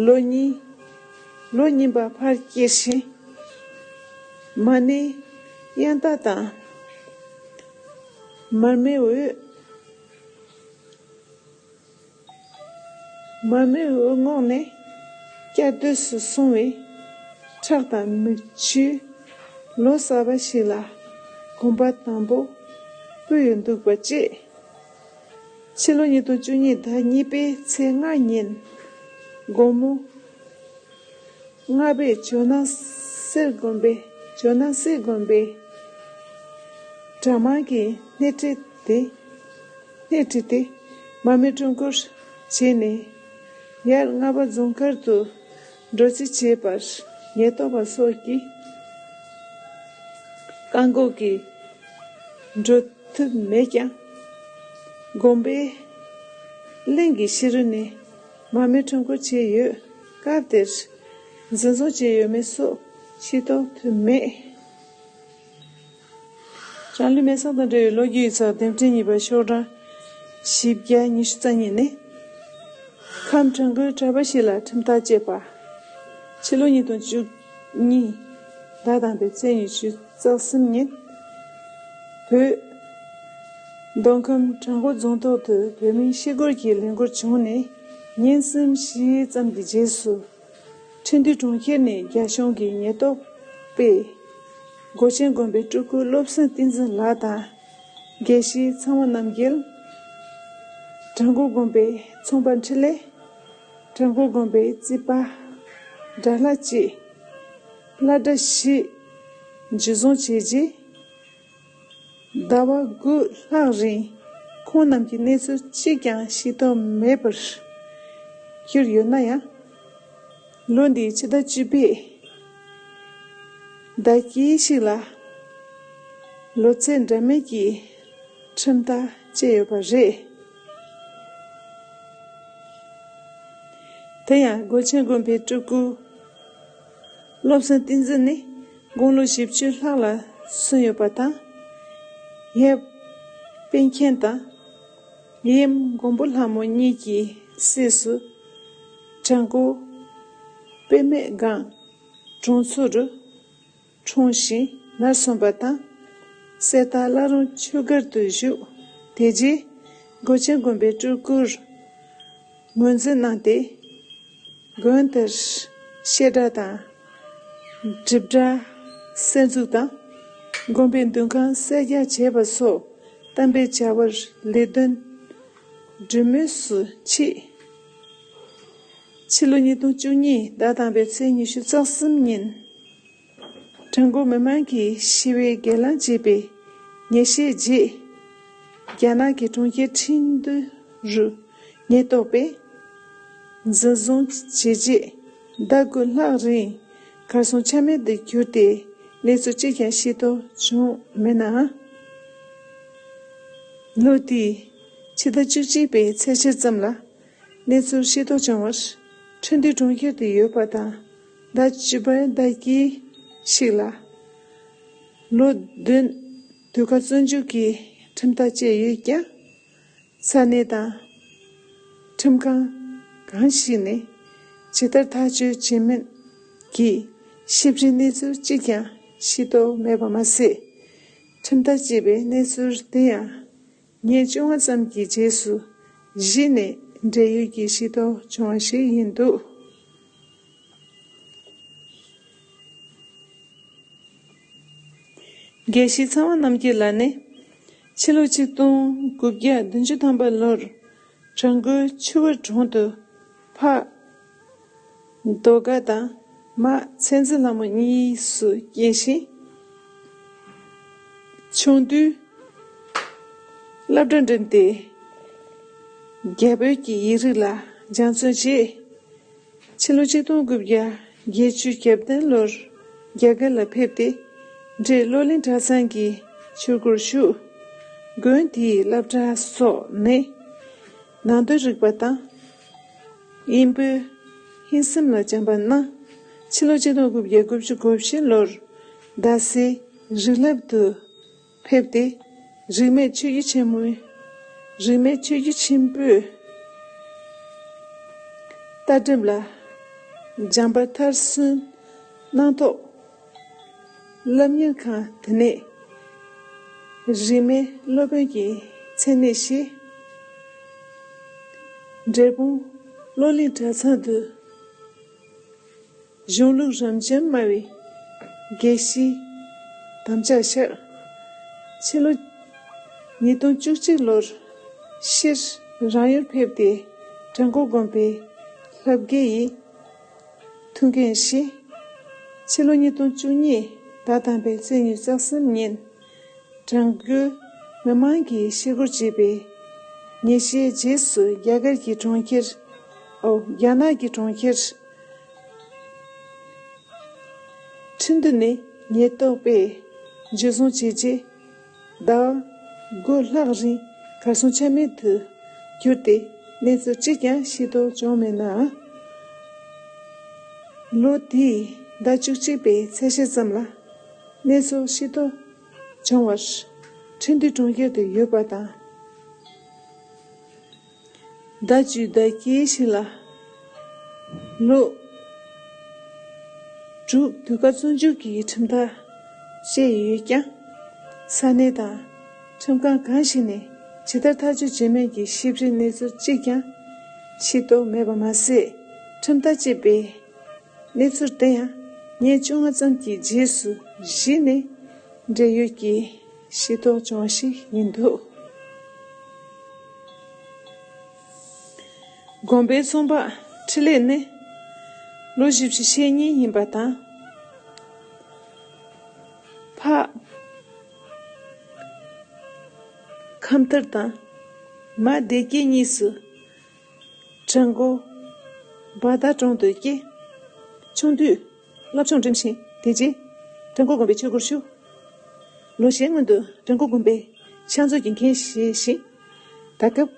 ལོ་གཉིས། ལོ་གཉིས་པ་ཕར་སྐྱེལ་ཞིང་། མ་ཎིའི་དབྱངས་རྟ་དང་། མར་མེའི་འོད། མར་མེའི་འོད་ངོགས་ནས་བསྐྱར་ཟློས་སུ་སོང་བའི་ཁྲག་དང་མིག་ཆུས་ལོ་གསར་པ་ཞིག་ལ་གོམ་པ་དང་པོ་སྤོས་ཡོད་འདུག་པ་བཅས། ཕྱི་ལོ་ཉིས་སྟོང་བཅུ་གཉིས་ཟླ་གཉིས་པའི་ཚེས་ལྔ་ཉིན་དགོང་མོ། རྔ་པའི་ཇོ་ནང་གསེར་དགོན་པའི་ཇོ་ནང་གསེར་དགོན་པའི་གྲྭ་མང་གིས་སྣེ་ཁྲིད་དེ། སྣེ་ཁྲིད་དེ་མར་མེ་ཁྲོམ་སྐོར་བྱས་ནས་ཡར་རྔ་པ་རྫོང་མཁར་དུ་འགྲོ་རྩིས་བྱས་པར་ཉེན་རྟོག་པ་སོགས་ཀྱིས་ བཀག་འགོག་གིས་འགྲོ་ཐུབ་མེད་ཀྱང་། དགོན་པའི་གླིང་གི་ཕྱི་རོལ་ནས་མར་མེ་ཁྲོམ་སྐོར་བྱས་ཡོད། སྐབས་དེར་འཛིན་བཟུང་བྱས་ཡོད་མེད་སོགས་ཤེས་རྟོགས་ཐུབ་མེད། རང་ལུས་མེར་སྲེག་དང་འབྲེལ་བའི་ལོ་རྒྱུས་ཡིག་ཚགས་དེབ་ཕྲེང་གཉིས་པ་ཤོག་གྲངས་བཞི་བརྒྱ་ཉི་ཤུ་རྩ་གཉིས་ནས། ཁམས་བྲག་འགོའི་གྲྭ་པ་ཞིག་ལ་ཁྲིམས་ཐག་བཅད་པ། ཕྱི་ལོ་ཉིས་སྟོང་བཅུ་གཉིས་ཟླ་དང་པོའི་ཚེས་ཉི་ཤུ་རྩ་གསུམ་ཉིན། བོད་མདོ་ཁམས་བྲག་འགོ་རྫོང་ཐོག་ཏུ་བོད་མིའི་ཤི་སྒོར་གྱི་ལས་འགུལ་བྱུང་ནས་ཉིན་གསུམ་བཞི་ཙམ་གྱི་རྗེས་སུ། ཁྲིན་ཏུའུ་གྲོང་ཁྱེར་ནས་རྒྱ་གཞུང་གི་ཉེན་རྟོག་པས་སྒོ་ཆེན་དགོན་པའི་སྤྲུལ་སྐུ་བློ་བཟང་བསྟན་འཛིན་ལགས་དང་། དགེ་བཤེས་ཚེ་དབང་རྣམ་རྒྱལ། བྲག་འགོ་དགོན་པའི་ཚོང་པ་འཕྲིན་ལས། བྲག་འགོ་དགོན་པའི་རྩིས་པ་དགྲ་ལྷ་བཅས་སློབ་གྲྭ་བཞི་འཇུ་བཟུང་བྱས་རྗེས། ཟླ་བ་དགུ་ལྷག་རིང་ཁོང་རྣམས་ཀྱི་གནས་ཚུལ་གཅིག་ཀྱང་ཤེས་རྟོགས་མེད་པར་གྱུར་ཡོད་ན་ཡང་། ལོ་འདིའི་ཕྱི་ཟླ་བཅུ་པའི་ཟླ་དཀྱིལ་ཞིག་ལ་ལོ་ཚད་འདྲ་མིན་གྱི་ཁྲིམས་ཐག་བཅད་ཡོད་པ་རེད། དེ་ཡང་སྒོ་ཆེན་དགོན་པའི་སྤྲུལ་སྐུ་བློ་བཟང་བསྟན་འཛིན་ནི་དགུང་ལོ་བཞི་བཅུ་ལྷག་ལ་སོན་ཡོད་པ་དང་། ཡབ་དཔལ་མཁྱེན་དང་ཡུམ་མགོན་པོ་ལྷ་མོ་གཉིས་ཀྱི་སྲས་སུ་བྲག་འགོ་དཔེ་མེད་སྒང་གྲོང་ཚོ་རུ་འཁྲུངས་ཤིང་ནར་སོན་པ་དང་། གསེར་རྟ་བླ་རུང་ཆོས་སྒར་དུ་བཞུགས། དེ་རྗེས་སྒོ་ཆེན་དགོན་པའི་སྤྲུལ་སྐུར་ངོས་འཛིན་གནང་སྟེ། དགོན་དེར་བཤད་གྲྭ་དང་། སྒྲུབ་གྲྭ་གསར་འཛུགས་དང་། དགོན་པའི་འདུ་ཁང་གསར་རྒྱག་བྱས་པ་སོགས་དམ་པའི་བྱ་བར་ལས་དོན་སྒྲུབ་མུས་སུ་མཆིས། ཕྱི་ལོ་ཉིས་སྟོང་བཅུ་གཉིས་ཟླ་དང་པོའི་ཚེས་ཉི་ཤུ་རྩ་གསུམ་ཉིན། བྲག་འགོ་མི་མང་གིས་ཞི་བའི་སྒེར་ལངས་བྱས་པའི་ཉེས་ཆད་རྗེས། རྒྱ་ནག་གི་གྲོང་ཁྱེར་ཁྲིན་ཏུའུ་རུ་ཉེན་རྟོག་པས་འཛིན་བཟུང་བྱས་རྗེས། ཟླ་དགུ་ལྷག་རིང་གར་སོང་ཆ་མེད་དུ་གྱུར་ཏེ། གནས་ཚུལ་གཅིག་ཀྱང་ཤེས་རྟོགས་བྱུང་མེད་ནའང་། ལོ་དེའི་ཕྱི་ཟླ་བཅུ་གཅིག་པའི་ཚེས་ཕྱེད་ཙམ་ལ། གནས་ཚུལ་ཤེས་རྟོགས་བྱུང་བར། ཁྲིན་ཏུའུ་གྲོང་ཁྱེར་དུ་ཡོད་པ་དང་། ཟླ་བཅུ་པའི་ཟླ་དཀྱིལ་ཞིག་ལ། ལོ་བདུན་དུས་བཀག་བཙོན་འཇུག་གི་ཁྲིམས་ཐག་བཅད་ཡོད་ཀྱང་། ས་གནས་དང་ཁྲིམས་ཁང་གང་ཞིག་ནས་ཇི་ལྟར་ཐག་གཅོད་བྱེད་མིན་གྱི་ཞིབ་ཕྲའི་གནས་ཚུལ་གཅིག་ཀྱང་ཤེས་རྟོགས་མེད་པ་མ་ཟད། ཁྲིམས་ཐག་བཅད་པའི་གནས་ཚུལ་དེ་ཡང་། ཉིན་བཅོ་ལྔ་ཙམ་གྱི་རྗེས་སུ་གཞི་ནས་འབྲེལ་ཡོད་ཀྱི་ཤེས་རྟོགས་བྱུང་བ་ཞིག་ཡིན་འདུག། དགེ་བཤེས་ཚེ་དབང་རྣམ་རྒྱལ་ལགས་ནི་ཕྱི་ལོ་ཆིག་སྟོང་དགུ་བརྒྱ་བདུན་ཅུ་ཐམ་པ་ལོར་བྲག་འགོའི་ཆུ་བུར་གྲོང་དུ་ཕ་རྡོ་དཀར་དང་མ་ཚེ་འཛིན་ལྷ་མོ་གཉིས་སུ་སྐྱེས་ཤིང་། ཆུང་དུས་སློབ་གྲྭ་འགྲིམས་ཏེ་རྒྱ་བོད་ཀྱི་ཡིག་རིགས་ལ་སྦྱང་བརྩོན་བྱས། ཕྱི་ལོ་ཆིག་སྟོང་དགུ་བརྒྱ་བརྒྱད་ཅུ་གྱ་བདུན་ལོར་རྒྱ་གར་ལ་ཕེབས་ཏེ་འབྲས་བློ་གླིང་གྲྭ་ཚང་གི་ཆོས་སྒོར་ཞུགས། དགོན་དེའི་སློབ་གྲྭ་སོགས་ནས་ནང་དོན་རིག་པ་དང་། དབྱིན་བོད་ཧིན་སིམ་ལ་སྦྱངས་པ་གནང་། ཕྱི་ལོ་ཆིག་སྟོང་དགུ་བརྒྱ་དགུ་བཅུ་གོ་བཞི་ལོར་རྡ་སའི་རིགས་ལམ་དུ་ཕེབས་ཏེ། རིས་མེད་ཆོས་བརྒྱུད་ཆེན་མོའི་རིས་མེད་ཆོས་བརྒྱུད་ཆེན་པོའི་ལྟ་གྲུབ་ལ་སྦྱངས་པ་མཐར་སོན་གནང་ཐོག་སློབ་གཉེར་ཁང་དེ་ནས་རིས་མེད་སློབ་དཔོན་གྱི་མཚན་གནས་བཞེས། འབྲས་སྤུངས་བློ་གླིང་གྲྭ་ཚང་དུ་གཞུང་ལུགས་རབ་འབྱམས་སྨྲ་བའི་དགེ་བཤེས་དམ་བཅའ་བཞག། ཕྱི་ལོ་ཉིས་སྟོང་བཅུ་གཅིག་ལོར་ཕྱིར་རང་ཡུལ་ཕེབས་ཏེ། བྲག་འགོ་དགོན་པའི་ལྷ་བགེགས་ཡི་ཐུགས་འགན་བཞེས། ཕྱི་ལོ་ཉིས་སྟོང་བཅུ་གཉིས་ཟླ་དང་པོའི་ཚེས་ཉི་ཤུ་རྩ་གསུམ་ཉིན། བྲག་འགོའི་མི་མང་གིས་ཤི་སྒོར་བྱས་པའི་ཉེས་ཆད་རྗེས་སུ། རྒྱ་གར་གྱི་གྲོང་ཁྱེར། ཨོ། རྒྱ་ནག་གི་གྲོང་ཁྱེར་ཁྲིན་ཏུ་ནས་ཉེན་རྟོག་པས་ འཇུ་བཟུང་བྱས་རྗེས། ཟླ་བ་དགུ་ལྷག་རིང་གར་སོང་ཆ་མེད་དུ་གྱུར་ཏེ། གནས་ཚུལ་གཅིག་ཀྱང་ཤེས་རྟོགས་བྱུང་མེད་ནའང་། ལོ་དེའི་ཟླ་བཅུ་གཅིག་པའི་ཚེས་བཞི་ཙམ་ལ་གནས་ཚུལ་ཤེས་རྟོགས་བྱུང་བར། ཁྲིན་ཏུའུ་གྲོང་ཁྱེར་དུ་ཡོད་པ་དང་། ཟླ་བཅུའི་ཟླ་དཀྱིལ་ཞིག་ལ། ལོ་དྲུག་ཟློས་གར་རྩོམ་རྒྱུགས་ཀྱི་ཁྲིམས་ཐག་བཅད་ཡོད་ཀྱང་། ས་གནས་དང་ཁྲིམས་ཁང་གང་ཞིག་ནས་ཇི་ལྟར་ཐག་གཅོད་བྱས་མིན་གྱི་ཞིབ་ཕྲའི་གནས་ཚུལ་གཅིག་ཀྱང་ཤེས་རྟོགས་མེད་པ་མ་ཟད། ཁྲིམས་ཐག་བཅད་པའི་གནས་ཚུལ་དེ་ཡང་ཉིན་བཅོ་ལྔ་ཙམ་གྱི་རྗེས་སུ་གཞི་ནས་འབྲེལ་ཡོད་ཀྱི་ཤེས་རྟོགས་བྱུང་བ་ཞིག་ཡིན་འདུག་དགོན་པའི་ཚོང་པ་འཕྲིན་ལས་ནི་ལོ་བཞི་བཅུ་ཞེ་གཉིས་ཡིན་པ་དང་། ཕ་ཁམས་ཐར་དང་མ་བདེ་སྐྱིད་གཉིས་སུ་བྲག་འགོ་བ་དྷ་གྲོང་དུ་སྐྱེས། ཆུང་དུས་སློབ་སྦྱོང་འགྲིམ་ཞིང་། དེ་རྗེས་བྲག་འགོ་དགོན་པའི་ཆོས་སྒོར་ཞུགས། ལོ་ཤས་སྔོན་དུ་བྲག་འགོ་དགོན་པའི་ཕྱག་མཛོད་ཀྱི་འགན་བཞེས་ཤིང་། ད་སྐབས་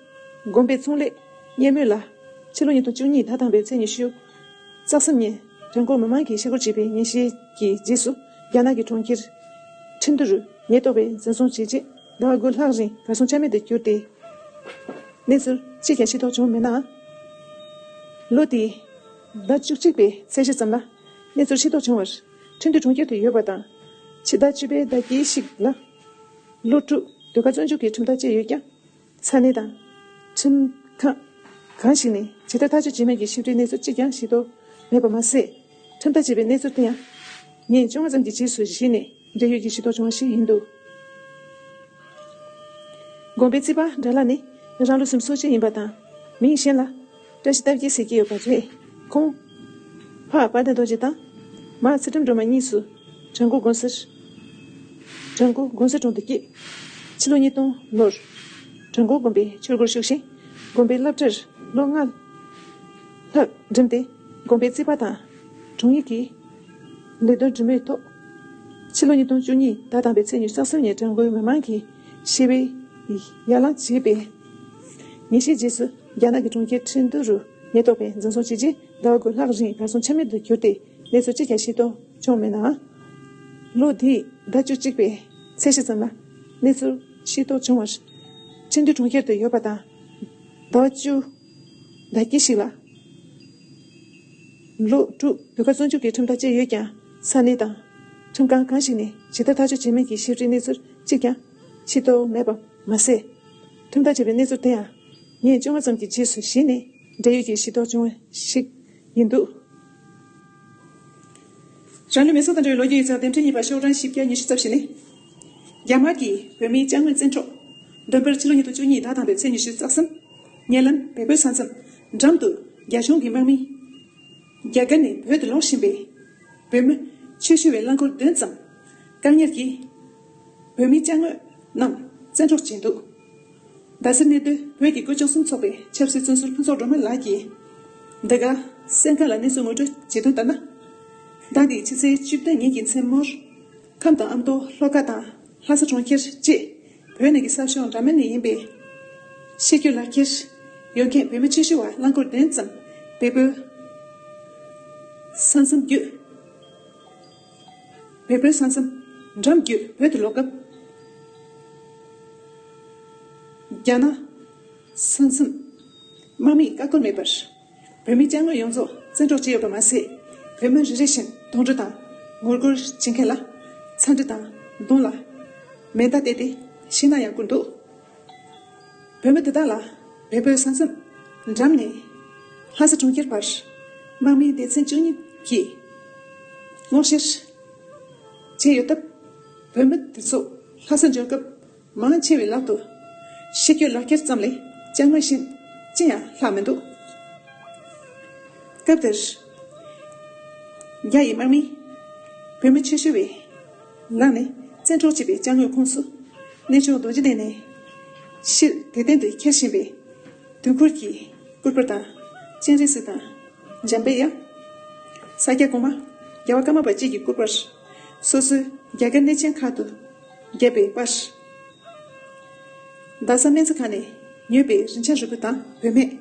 དགོན་པའི་ཚོང་ལས་གཉེར་མུས་ལ། ཕྱི་ལོ་ཉིས་སྟོང་བཅུ་གཉིས་ཟླ་དང་པོའི་ཚེས་ཉི་ཤུ་རྩ་གསུམ་ཉིན་བྲག་འགོ་མི་མང་གིས་ཤེས་སྒོར་བྱས་པའི་ཉེས་ཤེས་ཀྱི་རྗེས་སུ། རྒྱ་ནག་གི་གྲོང་ཁྱེར་ཁྲིན་ཏུའུ་རུ་ཉེན་རྟོག་པས་འཛིན་བཟུང་བྱས་རྗེས། ཟླ་བ་དགུ་ལྷག་རིང་གར་སོང་ཆ་མེད་དུ་གྱུར་ཏེ། གནས་ཚུལ་གཅིག་ཀྱང་ཤེས་རྟོགས་བྱུང་མེད་ནའང་། ལོ་དེའི་ཟླ་བཅུ་གཅིག་པའི་ཚེས་བཞི་ཙམ་ལ་གནས་ཚུལ་ཤེས་རྟོགས་བྱུང་བར། ཁྲིན་ཏུའུ་གྲོང་ཁྱེར་དུ་ཡོད་པ་དང་། ཕྱི་ཟླ་བཅུ་པའི་ཟླ་དཀྱིལ་ཞིག་ལ་ལོ་དྲུག་ཟློས་གར་རྩོམ་རྒྱུགས་ཀྱི་ཁྲིམས་ཐག་བཅད་ཡོད་ཀྱང་། ས་གནས་དང་ཁྲིམས་ཁང་གང་ཞིག་ནས་ཇི་ལྟར་ཐག་གཅོད་བྱས་མིན་གྱི་ཞིབ་ཕྲའི་གནས་ཚུལ་གཅིག་ཀྱང་ཤེས་རྟོགས་མེད་པ་མ་ཟད། ཁྲིམས་ཐག་བཅད་པའི་གནས་ཚུལ་དེ་ཡང་ཉིན་བཅོ་ལྔ་ཙམ་གྱི་རྗེས་སུ་གཞི་ནས་འབྲེལ་ཡོད་ཀྱི་ཤེས་རྟོགས་བྱུང་བ་ཞིག་ཡིན་འདུག་དགོན་པའི་རྩིས་པ་དགྲ་ལྷ་ནི་རང་ལོ་སུམ་ཅུ་སོ་གཅིག་ཡིན་པ་དང་། མིང་གཞན་ལ་བཀྲ་ཤིས་རྟགས་བརྒྱད་ཟེར་གྱི་ཡོད་པ་རེད། ཁོང་ཕ་དཔལ་ལྡན་རྡོ་རྗེ་དང་མ་ཚུལ་ཁྲིམས་སྒྲོལ་མ་གཉིས་སུ་བྲག་འགོ་དགོན་སར། བྲག་འགོ་དགོན་སའི་དྲུང་དུ་སྐྱེས། ཕྱི་ལོ་ཉིས་སྟོང་ལོར་བྲག་འགོ་དགོན་པའི་ཆོས་སྒོར་ཞུགས་ཤིང་། དགོན་པའི་སློབ་གྲྭར་ལོ་ལྔ་ལྷག་འགྲིམས་ཏེ། དགོན་པའི་རྩིས་པ་དང་དྲུང་ཡིག་གི་ལས་དོན་སྒྲུབ་མུས་ཐོག་ཕྱི་ལོ་ཉིས་སྟོང་བཅུ་གཉིས་ཟླ་དང་པོའི་ཚེས་ཉི་ཤུ་རྩ་གསུམ་ཉིན་བྲག་འགོའི་མི་མང་གིས་ཤེས་པའི་ཡར་ལངས་བྱས་པའི་ཉེས་ཤེས་རྗེས་སུ། རྒྱ་ནག་གི་གྲོང་ཁྱེར་ཁྲིན་ཏུའུ་རུ་ཉེན་རྟོག་པས་འཛིན་བཟུང་བྱས་རྗེས། ཟླ་བ་དགུ་ལྷག་རིང་གར་སོང་ཆ་མེད་དུ་གྱུར་ཏེ། གནས་ཚུལ་གཅིག་ཀྱང་ཤེས་རྟོགས་བྱུང་མེད་ནའང་། ལོ་དེའི་ཟླ་བཅུ་གཅིག་པའི་ཚེས་བཞི་ཙམ་ལ་གནས་ཚུལ་ཤེས་རྟོགས་བྱུང་བར། ཁྲིན་ཏུའུ་གྲོང་ཁྱེར་དུ་ཡོད་པ་དང་། ཟླ་བ་བཅུ་ཟླ་དཀྱིལ་ཞིག་ལ་ལོ་དྲུག་ཟློས་གར་རྩོམ་རྒྱུགས་ཀྱི་ཁྲིམས་ཐག་བཅད་ཡོད་ཀྱང་། ས་གནས་དང་ཁྲིམས་ཁང་གང་ཞིག་ནས་ཇི་ལྟར་ཐག་གཅོད་བྱས་མིན་གྱི་ཞིབ་ཕྲའི་གནས་ཚུལ་གཅིག་ཀྱང་ཤེས་རྟོགས་མེད་པ་མ་ཟད། ཁྲིམས་ཐག་བཅད་པའི་གནས་ཚུལ་དེ་ཡང་ཉིན་བཅོ་ལྔ་ཙམ་གྱི་རྗེས་སུ་གཞི་ནས་འབྲེལ་ཡོད་ཀྱི་ཤེས་རྟོགས་བྱུང་བ་ཞིག་ཡིན་འདུག་རང་ལུས་མེ་སྲེག་དང་འབྲེལ་བའི་ལོ་རྒྱུས་ཡིག་ཚགས་དེབ་ཕྲེང་གཉིས་པ་ཤོག་གྲངས་བཞི་བརྒྱ་ཉི་ཤུ་རྩ་བཞི་ནི། རྒྱ་དམར་གྱིས་བོད་མིའི་ཅ་དངོས་བཙན་འཕྲོག་བདུན་པར་ཕྱི་ལོ་ཉིས་སྟོང་བཅུ་གཉིས་ཟླ་དང་པོའི་ཚེས་ཉི་ཤུ་རྩ་གསུམ། ཉེ་ལམ་བལ་པོའི་ས་མཚམས་འགྲམ་དུ་རྒྱ་གཞུང་གི་དམག་མིས་རྒྱ་གར་ནས་བོད་དུ་ལོག་བཞིན་པའི་བོད་མི་ཆོས་ཞུ་བའི་རླངས་འཁོར་བདུན་ཙམ་བཀག་ཉར་གྱིས་བོད་མིའི་ཅ་དངོས་རྣམས་བཙན་འཕྲོག་བྱས་འདུག་རྡ་སའི་གནས་སྡོད་བོད་ཀྱི་སྐུ་ཕྱོགས་གསུམ་ཚོགས་པའི་ཆབ་སྲིད་བཙོན་ཟུར་ཕུན་ཚོགས་སྒྲོལ་མ་ལགས་ཀྱིས། འདི་ག་གསན་མཁན་ལ་གནས་ཚུལ་ངོ་སྤྲོད་བྱེད་དོན་ལྟར་ན། ཟླ་འདིའི་ཕྱི་ཚེས་བཅུ་བདུན་ཉིན་གྱི་མཚན་མོར། ཁམས་དང་ཨ་མདོ་ལྷོ་ཁ་དང་ལྷ་ས་གྲོང་ཁྱེར་བཅས་བོད་ནང་གི་ས་ཕྱོགས་འདྲ་མིན་ནས་ཡིན་པའི་ཤེས་རྒྱུད་ལག་ཁྱེར་ཡོད་མཁན་བོད་མི་ཆོས་ཞུ་བ་རླངས་འཁོར་བདུན་ཙམ་བལ་པོའི་ས་མཚམས་བརྒྱུད། བལ་པོའི་ས་མཚམས་འགྲམ་བརྒྱུད་བོད་དུ་ལོག་སྐབས། རྒྱ་ནག་ས་མཚམས་དམག་མིས་ཀ་ཁོལ་མེད་པར་བོད་མི་ཅ་དངོས་ཡོངས་རྫོགས་བཙན་འཕྲོག་བྱས་ཡོད་པ་མ་ཟད། བོད་མི་རེ་རེ་བཞིན་གདོང་གྲོགས་དང་ངོ་རྒོལ་བྱེད་མཁན་ལ་ཚ་འདྲི་དང་གདོང་ལ་མེ་མདའ་གཏད་དེ་ཤིང་ནག་ཡང་བསྐུར་འདུག་བོད་མི་དེ་དག་ལ་བལ་པོའི་ས་མཚམས་འགྲམ་ནས་ལྷ་ས་གྲོང་ཁྱེར་བར་དམག་མིའི་སྡེ་ཚན་བཅུ་གཉིས་ཀྱིས་སྔོག་བཤེར་བྱས་ཡོད་སྟབས། བོད་མི་དེ་ཚོ་ལྷ་ས་འབྱོར་སྐབས་མང་ཆེ་བའི་ལག་ཏུ་ཤེས་རྒྱུད་ལག་ཁྱེར་ཙམ་ལས་ཅ་དངོས་གཞན་ཅི་ཡང་ལྷག་མི་འདུག་སྐབས་དེར་རྒྱ་ཡི་དམག་མིས་བོད་མི་ཆོས་ཞུ་བའི་ལག་ནས་བཙན་འཕྲོག་བྱས་པའི་ཅ་དངོས་ཁོངས་སུ། གནས་མཆོག་རྡོ་རྗེ་གདན་ནས་ཕྱིར་དད་རྟེན་དུ་འཁྱེར་བཞིན་པའི་དུས་འཁོར་གྱི་སྐུ་པར་དང་། སྤྱན་རས་གཟིགས་དང་། འཇམ་དཔལ་དབྱངས། ས་སྐྱ་གོང་མ། རྒྱལ་བ་ཀརྨ་པ་བཅས་ཀྱི་སྐུ་པར། སོ་སོའི་རྒྱ་གར་གནས་ཆེན་ཁག་ཏུ་ བརྒྱབ་པའི་པར། རྡ་ས་སྨན་རྩིས་ཁང་ནས་ཉོས་པའི་རིན་ཆེན་རིལ་བུ་དང་བུད་མེད།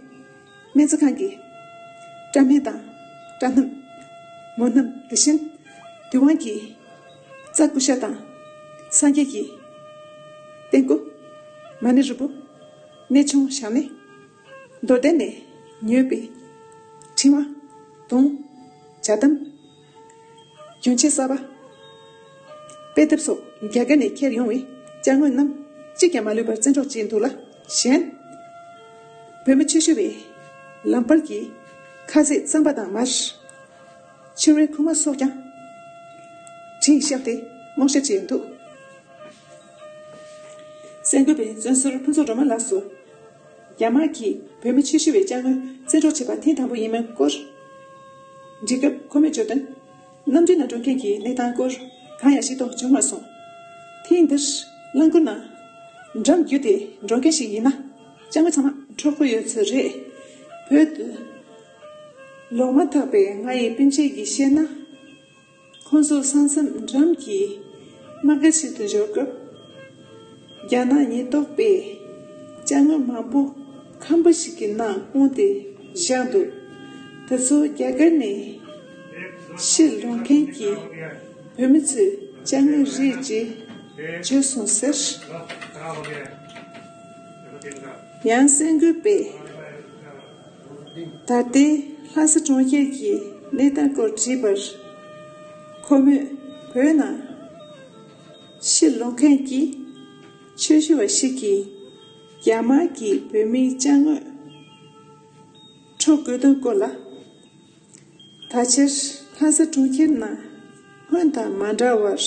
སྨན་རྩིས་ཁང་གི་སྐྲ་སྨན་དང་སྐྲ་སྣུམ། མོ་སྣུམ། དེ་བཞིན་དུས་དབང་གི་རྩྭ་ཀུ་ཤ་དང་། སངས་རྒྱས་ཀྱི་སྟན་སྐུ། མ་ཎི་རིལ་བུ། གནས་ཆུང་ཞབས་གནས། མདོ་སྡེ་ནས་ཉོས་པའི་ཕྲེང་བ། དུང་། ཇ་དམ། གྱོན་ཆས་གསར་པ། དཔེ་དེབ་སོགས་རྒྱ་གར་ནས་ཁྱེར་ཡོང་བའི་ཅ་དངོས་རྣམས་གཅིག་ཀྱང་མ་ལུས་པར་བཙན་འཕྲོག་བྱས་འདུག་ལ། གཞན། བོད་མི་ཆེ་ཤོས་པའི་ལམ་དཔལ་གྱི་ཁ་ཟས་རྩམ་པ་དང་མར། ཕྱུར་བའི་ཁུག་མ་སོགས་ཀྱང་བྲིས་བཞག་སྟེ་སྔོག་བཤེར་བྱས་ཡོད་འདུག། གསར་འགོད་པས་བཙོན་ཟུར་ཕུན་ཚོགས་སྒྲོལ་མ་ལགས་སུ། རྒྱ་དམར་གྱིས་བོད་མི་ཆེ་ཤོས་པའི་ཅ་དངོས་བཙན་འཕྲོག་བྱས་པ་ཐེངས་དང་པོ་ཡིན་མིན་སྐོར་འདྲི་སྐབས། ཁོ་མོས་བརྗོད་དོན། གནམ་གྲུའི་ནང་འགྲོ་མཁན་གྱི་གནས་སྟངས་སྐོར་གང་ཡང་ཤེས་རྟོགས་བྱུང་མ་སོང་། ཐེངས་འདིར་རླངས་འཁོར་ནང་འགྲམ་བརྒྱུད་དེ་འགྲོ་མཁན་ཞིག་ཡིན་ན། ཅ་དངོས་ཚང་མ་འཕྲོག་གི་ཡོད་ཚོད་རེད། བོད་དུ་ལོག་མ་ཐག་པའི་ང་ཡི་སྤུན་མཆེད་ཀྱིས་བཤད་ན། ཁོང་ཚོ་ས་མཚམས་འགྲམ་གྱི་དམག་སྒར་ཞིག་ཏུ་འབྱོར་སྐབས། རྒྱ་ནག་ཉེན་རྟོག་པས་ཅ་དངོས་མང་པོ་ཁང་པ་ཞིག་གི་ནང་བསྐུངས་ཏེ་བཞག་འདུག། དེ་ཚོ་རྒྱ་གར་ནས་ཕྱིར་ལོག་མཁན་གྱི་བོད་མི་ཚོའི་ཅ་དངོས་རེད་ཅེས་བརྗོད་སོང་ཟེར། ཡང་གསར་འགོད་པས། ད་ལྟའི་ལྷ་ས་གྲོང་ཁྱེར་གྱི་གནས་སྟངས་སྐོར་དྲིས་པར། ཁོ་མོས་བོད་ནང་ཕྱིར་ལོག་མཁན་གྱི་ཆོས་ཞུ་བ་ཞིག་གིས་རྒྱ་དམར་གྱིས་བོད་མིའི་ཅ་དངོས་འཕྲོག་དགོས་དོན་སྐོར་ལ། ད་ཕྱིར་ལྷ་ས་གྲོང་ཁྱེར་ནང་སྔོན་དང་མ་འདྲ་བར་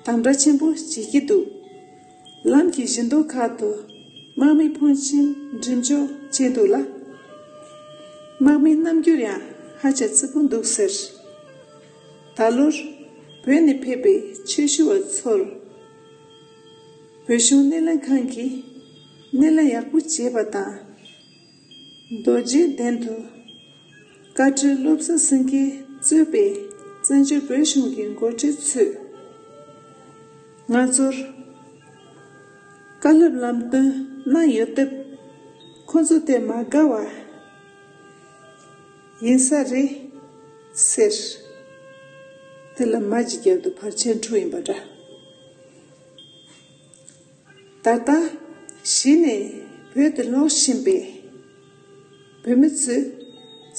དམ་དྲག་ཆེན་པོ་བྱེད་ཀྱི་འདུག། ལམ་གྱི་བཞི་མདོ་ཁག་ཏུ་དམག་མི་ཕོན་ཆེན་འགྲེམས་འཇོག་བྱས་འདུག་ལ། དམག་མིའི་རྣམ་འགྱུར་ཡང་ཧ་ཅང་བརྩི་བཀུར་འདུག་ཟེར། ད་ལོར་བོད་ནས་ཕེབས་པའི་ཆོས་ཞུ་བ་ཚོར་བོད་གཞུང་སྣེ་ལེན་ཁང་གིས་སྣེ་ལེན་ཡག་པོ་བྱས་པ་དང་། རྡོ་རྗེ་གདན་དུ་བཀའ་ཁྲི་བློ་བཟང་སེང་གེ་གཙོས་པའི་བཙན་བྱོལ་བོད་གཞུང་གི་འགོ་ཁྲིད་ཚོས་ང་ཚོར་བཀའ་སློབ་ལམ་སྟོན་གནང་ཡོད་སྟབས། ཁོང་ཚོ་དེ་མ་དགའ་བ་ཡིན་ས་རེད་ཟེར། དེ་ལ་མ་ཅིག་བརྒྱབ་དུས་བར་ཆད་འཕྲོ་ཡིན་པ་འདྲ། ད་ལྟ་གཞི་ནས་བོད་དུ་ལོག་བཞིན་པའི་བོད་མི་ཚོས་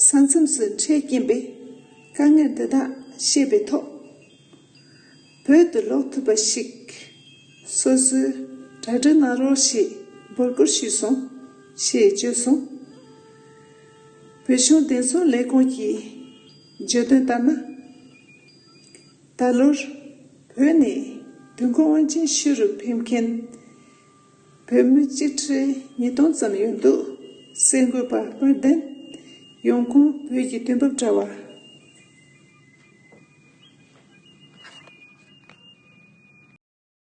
ས་མཚམས་སུ་འཕྲད་ཀྱིན་པའི་དཀའ་ངལ་འདི་དག་ཤེས་པའི་ཐོག། བོད་དུ་ལོག་ཐུབ་པ་ཞིག་སོ་སོས་གྲ་སྒྲིག་གནང་རོགས་ཞེས་འབོད་སྐུལ་ཞུས་སོང་ཞེས་བརྗོད་སོང་། བོད་གཞུང་བདེ་སྲུང་ལས་ཁུངས་ཀྱིས་བརྗོད་དོན་ལྟར་ན། ད་ལོར་བོད་ནས་དུས་འཁོར་དབང་ཆེན་ཞུ་རུ་ཕེབས་མཁན་བོད་མི་སྤྱི་ཁྲི་ཉིས་སྟོང་ཙམ་ཡོད་འདུག། གསར་འགོད་པ་དཔལ་ལྡན་ཡོང་ཁུངས་བོད་ཀྱི་དུས་བབ་དྲ་བ་